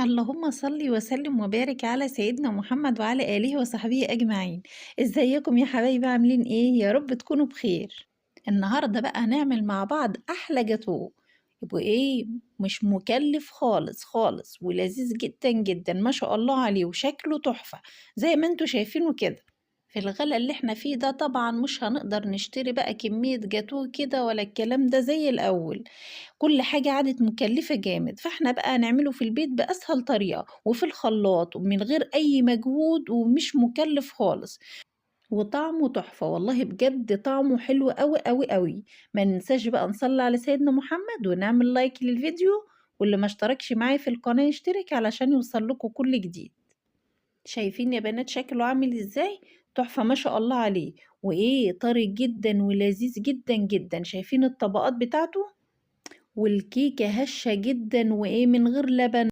اللهم صل وسلم وبارك على سيدنا محمد وعلى آله وصحبه أجمعين. ازيكم يا حبايبي؟ عاملين ايه؟ يا رب تكونوا بخير. النهارده بقى هنعمل مع بعض احلى جاتوه، وايه مش مكلف خالص خالص ولذيذ جدا جدا ما شاء الله عليه، وشكله تحفة زي ما انتوا شايفينه كده. في الغلا اللي احنا فيه ده طبعا مش هنقدر نشتري بقى كمية جاتوه كده ولا الكلام ده زي الأول، كل حاجة عادت مكلفة جامد، فاحنا بقى هنعمله في البيت بأسهل طريقة وفي الخلاط ومن غير أي مجهود ومش مكلف خالص، وطعمه تحفة والله بجد، طعمه حلو قوي قوي قوي. ما ننساش بقى نصلي على سيدنا محمد ونعمل لايك للفيديو، واللي ما اشتركش معايا في القناة يشترك علشان يوصل لكم كل جديد. شايفين يا بنات شكله عامل ازاي؟ تحفة ما شاء الله عليه، وايه طري جدا ولذيذ جدا جدا. شايفين الطبقات بتاعته؟ والكيكة هشة جدا وايه من غير لبن.